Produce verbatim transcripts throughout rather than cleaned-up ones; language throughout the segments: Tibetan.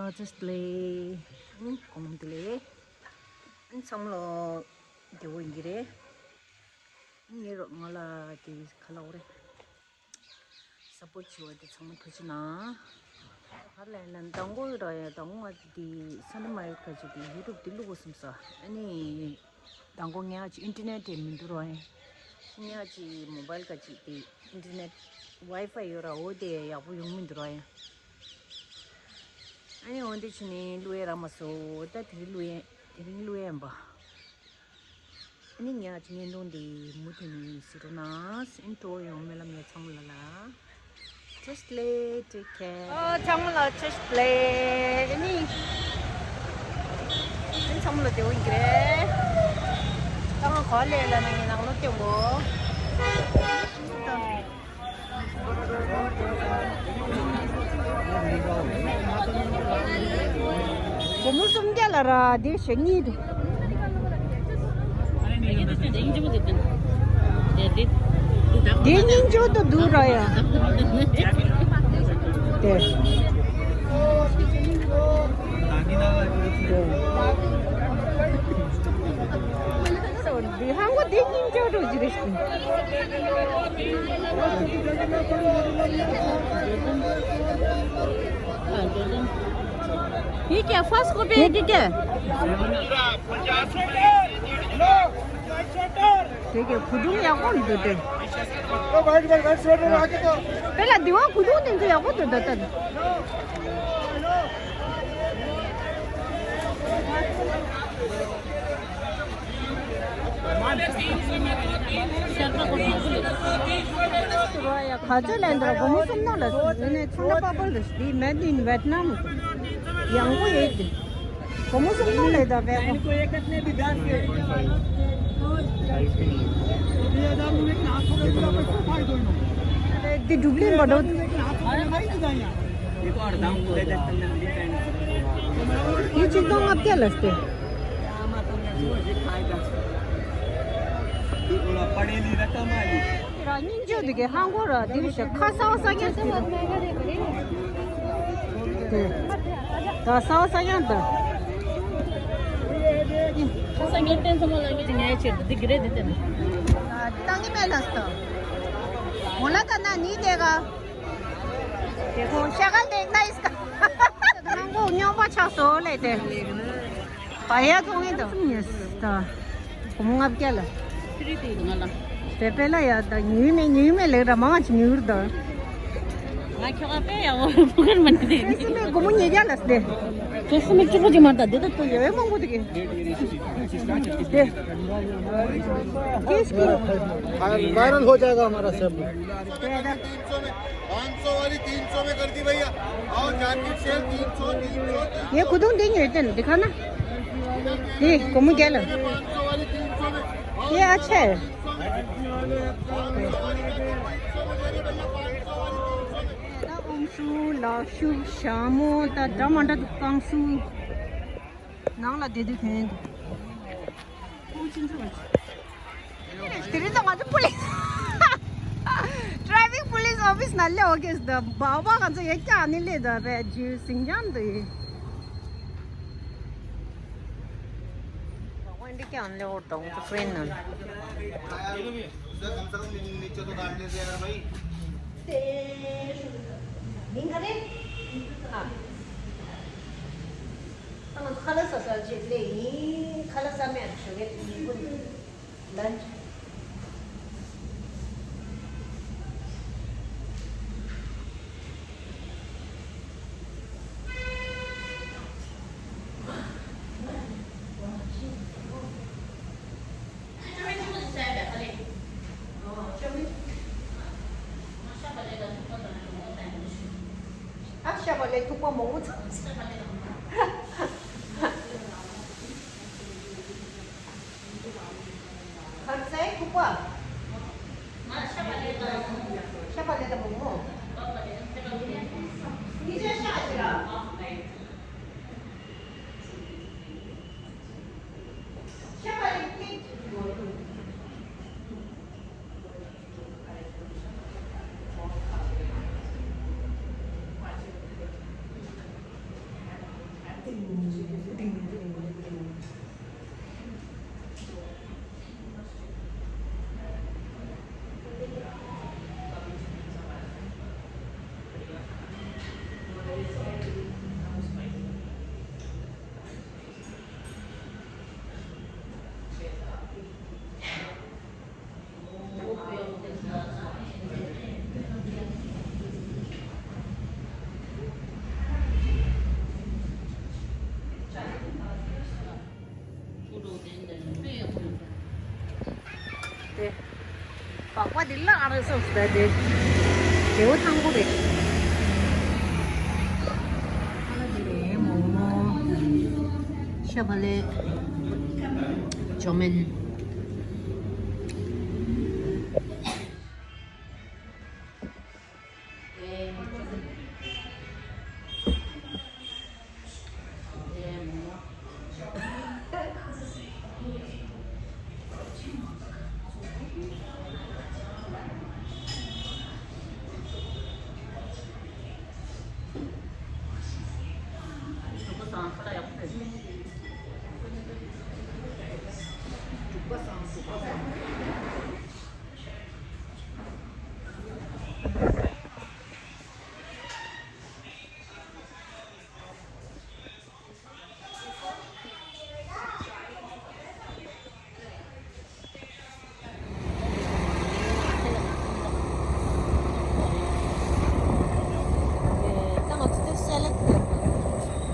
ཨ་ཙི་ལེ། ཨུམ། གོང་དུ་ལེ། ཨུམ། ཚང་མ་ལོ་བདེ་བོ་ཡིན་གྱི་རེད། ཨུམ། ངའི་རོགས་ང་ལ་དེ་ཁ་ལོག་རེད། སཔོར་བྱེད་པ་དེ་ཚང་མ་ཐུགས་རྗེ་གནང་། ཧ་ལས་ན་མདང་དགོང་ར་ཡ་མདང་དགོང་ང་དེ་སན་ཌེ་མ་ཡོད་ཁ་ཅིག་དེ་ཡུ་ཊུབ་དེ་བླུག་དགོས་བསམ་སོང་། ཨ་ནི། མདང་དགོང་ངའི་ཨ་ཅེ་ཨིན་ཊར་ནེཊ་དེ་མི་འདུག་རོ་ཡ། ངའི་ཨ་ཅེ་མོ་བཱའིལ་ག་ཅིག་དེ་ཨིན་ཊར་ནེཊ་ཝའི་ཕའི་ཡོད་ར། འོ་དེ་ཡག་པོ་ཡོང་མི་འདུག་རོ་ཡ། ཨ་ནི་འོ་དེ་བྱས་ནས་བླུག་ཡ་རག་མ་སོང་། ད་དེ་རིང་བླུག་ཡ། དེ་རིང་བླུག་ཡ་ཡིན་པ། ཨ་ནི་ངའི་ཨ་ཅེ་བརྙན་ཐུང་དེ་མུ་མཐུད་ནས་གཟིགས་རོགས་གནང་། ཨིན་ཊོ་ཡོང་མེ་ལ་མེ་ཚང་མ་ལ་ལ། Cheers ལེ། Take care. ཨོ། ཚང་མ་ལ་cheers ལེ། ཨ་ནི། ཨ་ནི་ཚང་མ་ལ་བདེ་བོ་ཡིན་གྱི་རེད། ད་ང་གོ་ལེ་ལ་ན་ངའི་ནང་ལོགས་སྐྱོད་དགོས། སྒོར་མོ་སུམ་བརྒྱ་ལ་ར་དེ་ཞེ་གཉིས་འདུག་དེ་སྙིང་རྗེ་པོ་འདུག་ར་ཡ། དེ། དེ། འདི་ཧང་གོ་འདི་སྙིང་རྗེ་པོ་འདྲ་ཅིག་རེད། ये क्या फर्स्ट को पे ये क्या? देखिए, खुदुम या कौन देते? पहला दीवा खुदुम दिन तो या कौन देता? ཁ་ཆེ་ལེན་དུ་སྒོར་མོ་སུམ་ནོ་ལ་ནས་ཚོང་པ་པོ་ལ་འདི་made in Vietnam ཡང་པོ་ཡོད་དེ། སྒོར་མོ་སུམ་ནོ་ལས་ད་བས། འདི་འགྲུབ་ལེན་པ་འགྲོ། འདི་གཅིག་སྟོང་ལྔ་བརྒྱ་ལ་སྟེ། ར་སྙིང་རྗེ་འདི་གའི་ཧང་གོ་ར་འདི་རི་ཤ་ཁ་སང་ས་ཀྱང་ཟེར་ར། དེ། ད་སང་ས་ཀྱང་ད། ཁ་སང་ངས་བསྟན་ཚང་མ་ལ་ངས་ཀྱི་ངའི་ཆེད་དུ་འདི་གི་རེད་འདི་བསྟན། ད་འདི་མེད་ལ་སྟོ། མོ་ལ་ད་ན་ནི་དེ་ག་དེ་ཁོང་ཤ་ག་དེ་ན་ཨིས་ཀ་ཧང་གོ་སྨྱོན་པ་ཆགས་སོ་ལེ་དེ། བ་ཡ་ཚོང་ངེ་དང་ཡེས་ད། སྒོར་མོ་ལྔ་བརྒྱ་ལ། ཁྱི་རིགས་དེ་ཡིན་ང་ལ། དེ་དཔེ་ལ་ཡ་ད་ཉུལ་མེད་ཉུལ་མེད་ལེགས་ར་མང་ཆེ་ཉུལ་ད། ང་ཁྱོ་ག་དཔེ་ཡག་པོ་ཕུ་ཁར་མ་ནི་དེ། ཁྱི་སི་མེད་སྒོར་མོ་ཉིས་བརྒྱ་ལ་སྟེ། ཁྱི་སི་མེད་གཅིག་པོ་ཅིག་མ་ད་དེ་ད་ཏོ་ཡོད་མང་པོ་དེ་གི། དེ། དེ་སྐྱིད། वायरल हो जाएगा हमारा सब। तीन सौ में, पाँच सौ वाली तीन सौ में कर दी भैया। आओ, जैकेट सेल तीन सौ, तीन सौ, तीन सौ। ये कुदुम दिन ये दिन दिखाना। ये कुमु गेल। पाँच सौ वाली तीन सौ में। ये अच्छा है। पाँच सौ वाली तीन सौ में दे रहे भैया, पाँच सौ वाली तीन सौ में। ད་ཨོམ་སྲུ་ལག་ཤུབས་ཞྭ་མོ་ད་འདྲ་མ་འདྲ་འདུག་རྐང་སུ། ནང་ལ་བསྡད་དུས་ཐོན་འདུག་ཁོང་ཕྱིན་ཚར་བ་ཅིག་དེ་རིང་ད་ང་ཚོ་པུ་ལིས། traffic police office ནང་སླེབས་ཡོད་ཀྱི་འདུག་བ་བ་ང་ཚོ་ཡ་ཀྱ་ནི་སླེབས་འདུག་བས་ཇུ་སིང་ཅང་འདུག་ཡིན། འདི་ཀྱང་སླེབས་ཡོད་འདུག་ཁོང་ཚོ་ཊེན་ནང་། ཁ་ལག་ཟ་ས་ཅིག་སླེབས་ཡིན། ཁ་ལག་ཟ་མེད་ཞོགས་ཀས་ཉིན་གུང་ལན་ཅི། ཨ་ཤ་བ་ལས་ཐུག་པ་མང་པོ་ཚང་། ཁར་ཚའི་ཐུག་པ། ཤ་བ་ལས་ད་མང་པོ། ཉི་ཤ་ཤ་ཞིག་ལ། དེ། སྦག་སྦག་དེ་བརླག་རེད་བསམ་སོང་། ད་དེ་རྒྱལ་པོ་ཐང་པོ་རེད། ཨ་ལ་དེ་རེད། མོག་མོག་ཤ་བག་ལེབ། ཅོ་མིན།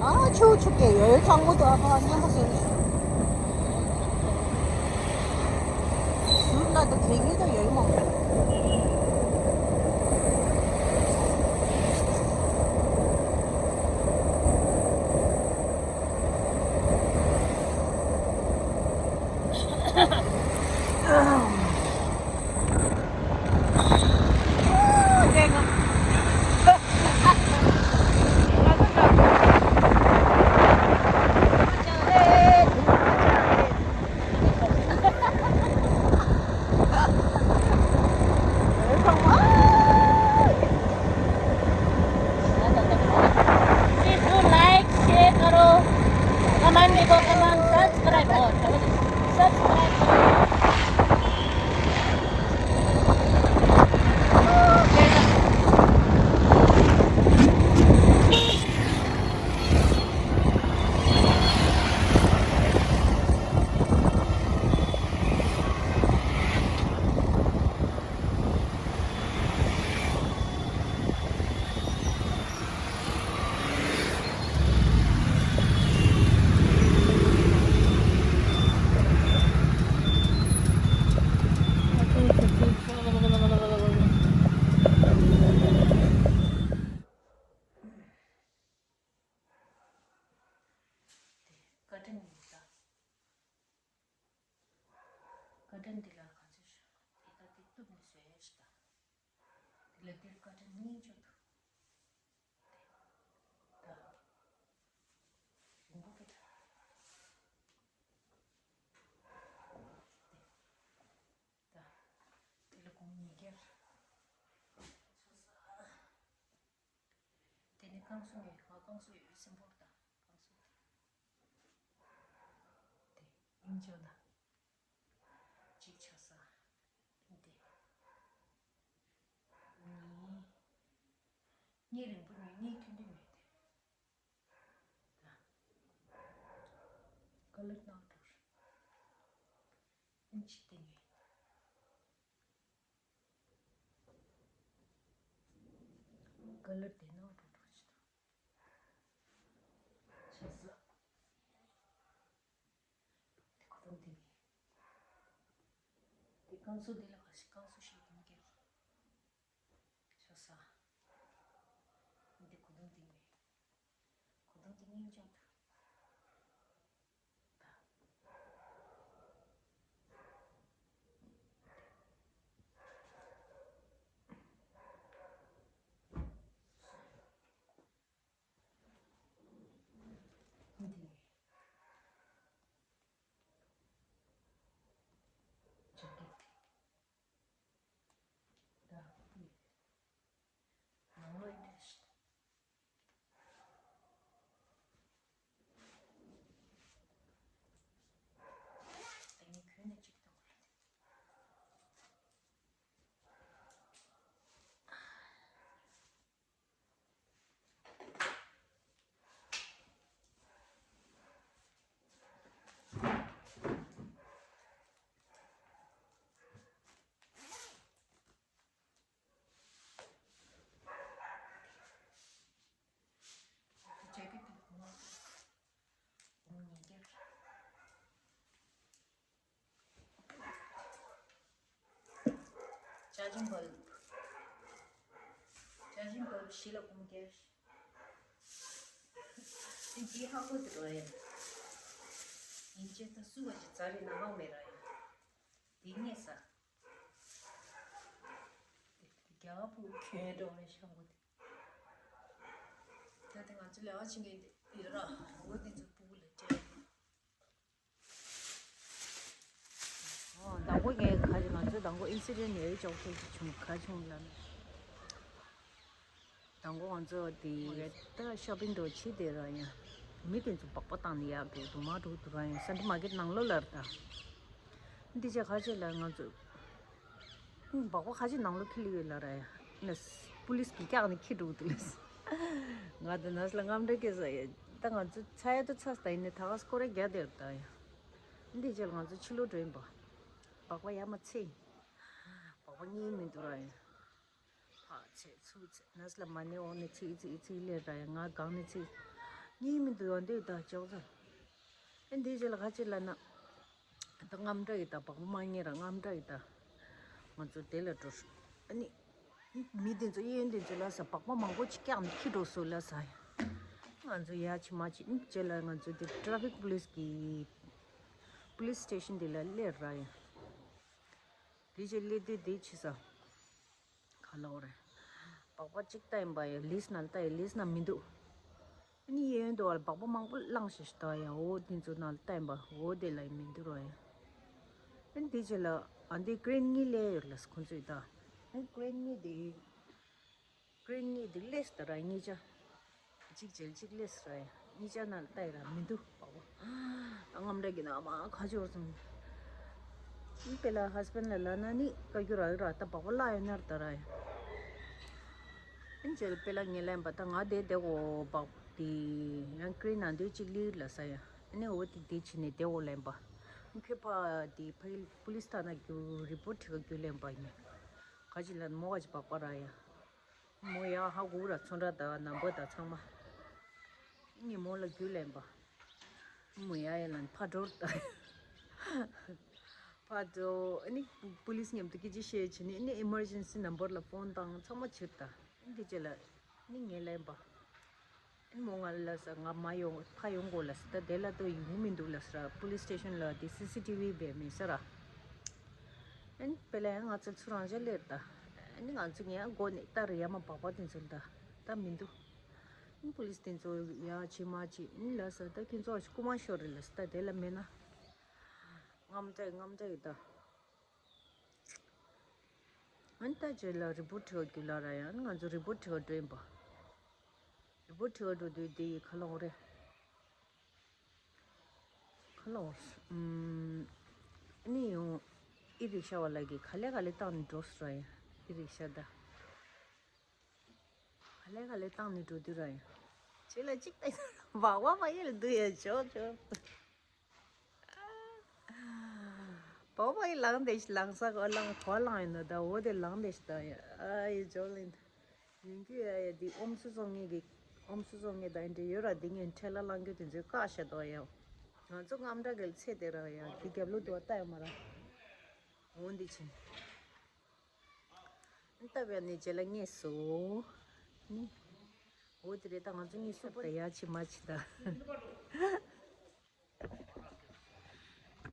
ཨ་ཆུ་ཆུ་སྐད་ཡོད་ཡོད། གཙང་པོ་དུ་ཨ་ཕ་མཉམ་པོ་ཟེར། ཟུར་ལ་དུ་གད་སྙིགས་དུ་ཡོད་མོ། please do like, share करो, कमेंट भी करो, कमेंट, सब्सक्राइब करो, सब्सक्राइब करो। བཀའ་དྲིན་ཡིན་ད། བཀའ་དྲིན་འདི་ལ་ག་ཚོད་ཞུ། དེ་ལྟ་དེ་གཏུབ་ནས་བཟོས་ཤི་ད། དེ་ལ་དེར་བཀའ་དྲིན་སྙིང་བཅངས་ཐུབ། དེ། ད། རིང་པོ་གི་ད། དེ། ད། དེ་ལ་གུང་ཉིས་བརྒྱ། དེ་ནས་བསྐང་གསོ་ཡོད། ང་བསྐང་གསོ་ཡོད་སེམས་པོར་དང་བསྐང་གསོ་དེ། དེ་སྙིང་རྗེ་ན། གཅིག་ཆགས་ས། དེ། གཉིས། གཉིས་རིང་པོ་ཉོས། གཉིས་ཐུང་ཐུང་ཉོས་ཏེ། ད། ཀ་ལར་ནག་འགྲོ། གཉིས་གཅིག་དེ་ཉོས། ཀ་ལར་དེ་ནང་འགྲོ་འགྲོ་ཅི་དང་། ཆ་ས། དེ་ཁོ་རང་དེ་ངས། དེ་བསྐང་གསོ་དེ་ལ་ག་ཞིག་བསྐང་གསོ་ཞིག་ཡིན་གྱི། ཆ་ས། དེ་ཁོ་རང་དེ་ངས། ཁོ་རང་དེ་ངས་ཅང་ཐུབ། Charging bulb. Charging bulb བཞི་ལ་སྒོར་མོ་བརྒྱ། དེ་འདི་ཧ་གོ་དེ་རོ་ཡ། ཡིན་ཅེ་ད་སུ་བ་ཞིག་ཛ་རེ་ན་ཧ་མེ་ར་ཡ། དེ་ངས་ས། རྒྱ་བོད་ཁྱོད་འགྲོ་བའི་ཤང་གོ་དེ། ད་དེ་ང་ཚོ་ལས་ཀ་བྱེད་མཁན་དེ་ཡོད་ར། འོ་དེ་ཚོ་སྤུ་གུ་ལ་སྤྲད། ཨོ། དང་པོ་ངས་ག་རེ་ང་ཚོ་དང་པོ་ཨིན་སི་ཌེན་ཊི་ནས་ཅོག་ཙེ་ཅིག་བྱུང་ག་བྱུང་ལབ་ན། དང་པོ་ང་ཚོ་དེ་ད་ཤོ་པིང་འགྲོ་ཕྱི་དེ་ར་ཡ། མི་དེ་ཚོ་སྦག་སྦག་བཏང་ནས་ཡར་འགྲོ་འདུག་མར་འགྲོ་འདུག་ར་ཡ། སན་ཊར་མར་ཀེཊ་ནང་ལོགས་ལ་རེད་ད། འདི་ཆ་ག་ཅེ་ལ་ང་ཚོ། སྦག་སྦག་ཁ་ཅིག་ནང་ལོགས་འཁྱེར་ཡོད་ལབ་ར་ཡ། ལས། པུ་ལིས་ཀྱིས་བཀྱགས་ནས་འཁྱེར་འགྲོ་འདུག་ལས། ང་དང་ནས་ལ་དངངས་སྐྲག་སྐྱེས་ས་ཡ། ད་ང་ཚོ་ཚ་ཡ་ད་ཚ་ས་ད་ཡིན་ནས་ད་ག་སྐོར་ར་རྒྱག་བསྡད་ཡོད་ད་ཡ། འདི་རྗེས་ལ་ང་ཚོ་ཕྱི་ལོགས་འགྲོ་ཡིན་པ། སྦག་སྦག་ཡར་མར་འཚིག་སྦག་སྦག་གཉིད་མི་འདུག་ར་ཡ། ཕར་འཚིག་ཚུར་འཚིག་ནས་ལ་མ་ཎི་འོག་ནས་འཚིག་འཚིག་འཚིག་ལས་ར་ཡ། ང་སྒང་ནས་འཚིག་གཉིད་མི་འདུག་ཡོང་འདོད་ད་ཅོག་ཙེ། ཨེ་འདི་རྗེས་ལ་ག་ཅི་ལབ་ན། ད་དངངས་སྐྲག་ཡིན་ད། སྦག་སྦག་མ་རྙེད་ར་དངངས་སྐྲག་ཡིན་ད། ང་ཚོ་དེ་ལ་འགྲོ། ཨ་ནི། མི་དེ་ཚོ་གཡས་གཡོན་དེ་ཚོ་ལ་ས་སྦག་སྦག་མང་པོ་ཅིག་བཀྱགས་ནས་འཁྱེར་འགྲོ་སོང་ལབ་ས་ཡ། ང་ཚོ་ཡ་ཕྱི་མ་ཅིག་རྗེས་ལ་ང་ཚོ་དེ་ཊ་ར་ཕིག་པུ་ལིས་ཀྱི་པུ་ལིས་སི་ཊེ་ཤན་དེ་ལ་སླེབས་ར་ཡ། དེ་རྗེས་སླེབས་དུས་དེ་ཕྱི་ས། ག་ལ་འོ་རེད། སྦག་སྦག་གཅིག་ལྟ་ཡིན་པ་ཡ། ལིས་ནང་ལྟ་ཡ། ལིས་ནང་མི་འདུག་ཨ་ནི་གཡས་གཡོན་དུ་བ་ལ་སྦག་སྦག་མང་པོ་བླངས་ཤིག་ཤིག་ལྟ་ཡ། འོ་དེ་ཚོ་ནང་ལ་ལྟ་ཡིན་པ། འོ་དེ་ལ་ཡིན་མི་འདུག་རོ་ཡ། ཨ་ནི་དེ་རྗེས་ལ་ཨ་འདི་ཀི་རེན་གཉིས་སླེབས་ཡོད་ལ་ཁོང་ཚོས་ད། ཨ་ནི་ཀི་རེན་གཉིས་དེ། ཀི་རེན་གཉིས་དེ་སླེབས་ད་ར་གཉིས་ཆ། གཅིག་རྗེས་གཅིག་སླེབས་ར་ཡ། གཉིས་ཆ་ནང་ལ་ལྟ་ཡི་ར་མི་འདུག་སྦག་སྦག་ཨ་དངངས་སྐྲག་གི་ནང་མ་ཁ་ཆོར་སོང་། ཨ་ནི་དཔེ་ལ་ཧས་བྷེན་ལ་ལབ་ན་ནི་བཀའ་བཀྱོན་རག་གི་ར། ད་སྦག་སྦག་བརླག་ཡོད་ན་ར་ད་ར་ཡ། ཨ་ནི་རྗེས་ལ་དཔེ་ལ་ངས་ལབ་ཡིན་པ། ད་ང་དེ་དེ་གོ་སྦག་དེ་ཡང་ཀི་རེན་ནང་དེ་གཅིག་སླེབས་ལབ་ས་ཡ། ཨ་ནི་འོ་དེ་དེ་བྱས་ནས་དེ་གོ་ལབ་ཡིན་པ། ཨ་ནི་ཁྱོད་ཕར་དེ་ཕ་གི་པུ་ལིས་ཐ་ན་རྒྱུག་རི་པོར་ཊི་བྱེད་ག་རྒྱུག་ལབ་ཡིན་པ་ཡིན། ག་ཅི་ལབ་ན་མོ་ག་ཅི་སྦག་སྦག་ར་ཡ། མོ་ཡ་ཧ་གོ་ར། ཚོན་ཁྲ་དང་ནམ་བར་དང་ཚང་མ། ངས་མོ་ལ་རྒྱུག་ལབ་ཡིན་པ། མོ་ཡ་ཡ་ལ་ཕར་འགྲོ་ད། ཕར་འགྲོ། ཨ་ནི་པུ་ལིས་མཉམ་དུ་སྐད་ཆ་བཤད་བྱས་ནས། ཨ་ནི་ཨི་མར་ཇེན་སི་ནམ་བར་ལ་ཕོན་བཏང་། ཚང་མ་བྱས་ད། ཨ་ནི་དེ་རྗེས་ལ་ཨ་ནི་ངས་ལབ་ཡིན་པ། ཨ་ནི་མོ་ང་ལ་ལབ་ས། ང་མར་ཡོང་། ཕར་ཡོང་དགོས་ལབ་ས། ད་དེ་ལ་ལྟོས་ཡོང་གི་མི་འདུག་ལབ་ས་ར། པུ་ལིས་སི་ཊེ་ཤན་ལ་དེ་སི་སི་ཊི་བི་བས་མེད་ས་ར། ཨ་ནི་དཔེ་ལ་ཡང་ང་ཚོ་ཚུར་རང་ཅག་སླེབས་ད། ཨ་ནི་ང་ཚོ་ངའི་སྒོ་ནས་ལྟ་རེ་ཡ་མ་སྦག་སྦག་དེ་ཚོ་ལ་ད་ལྟ་མི་འདུག་ཨ་ནི་པུ་ལིས་དེ་ཚོ་ཡ་བྱེད་མ་བྱེད། ཨ་ནི་ལབ་ས། ད་ཁྱེད་ཚོ་རྐུ་མ་ཤོར་རེད་ལབ་ས། ད་དེ་ལ་མེད་ན། དངངས་སྐྲག་དངངས་སྐྲག་ཡོད་ད། ཨ་ནི་ད་རྗེས་ལ་རི་པོར་ཊི་བྱེད་ག་རྒྱུག་ལབ་ར་ཡ། ཨ་ནི་ང་ཚོ་རི་པོར་ཊི་བྱེད་ག་འགྲོ་ཡིན་པ། རི་པོར་ཊི་བྱེད་ག་འགྲོ་དུས་དེ་ཡི་ཁ་ལོ་རེད། ཁ་ལོ། ཨུམ། ཨ་ནི་ཡང་ཨི་རིག་ཤ་བ་ལ་གིས་ག་ལེ་ག་ལེ་བཏང་ནས་འགྲོ་སོང་ར་ཡ། ཨི་རིག་ཤ་ད། ག་ལེ་ག་ལེ་བཏང་ནས་འགྲོ་དུས་ར་ཡ། རྗེས་ལ་གཅིག་ལྟ་ཡ། སྦག་སྦག་ཕ་གི་ལ་འདུག་ཡ། ཇོ་ཇོ། སྦག་སྦག་ཡི་ལངས་ཏེ་ལངས་ས་གོ་ལངས་གོ་ལངས་ཡིན་ནོ་ད། འོ་དེ་ལངས་ཏེ་ད་ཡ། ཨ་ཡི་ཇོ་ལིན། ཡིན་རྒྱུ་ཡ་ཡ་འདི་ཨོམ་སྲུ་བཙོང་མཁན་གྱི། ཨོམ་སྲུ་བཙོང་མཁན་དང་འདྲ་ཡོད་ར། འདི་ངས་ཁྲལ་ལ་བླང་རྒྱུ་དེ་ཚོའི་བཀག་བཞག་འདུག་ཡ། ང་ཚོ་དངངས་སྐྲག་གི་ཚད་དེ་ར་ཡ། འདི་རྒྱབ་ལོགས་དུ་བ་ལྟ་ཡ་མ་ར། འོ་འདི་ཕྱིན། ལྟ་བས་ནི་རྗེས་ལ་ངས་སོ། ནི། འོ་དེ་རེད། ད་ང་ཚོ་གཉིས་སུ་ད་ཡ་ཕྱི་མ་ཕྱི་ད།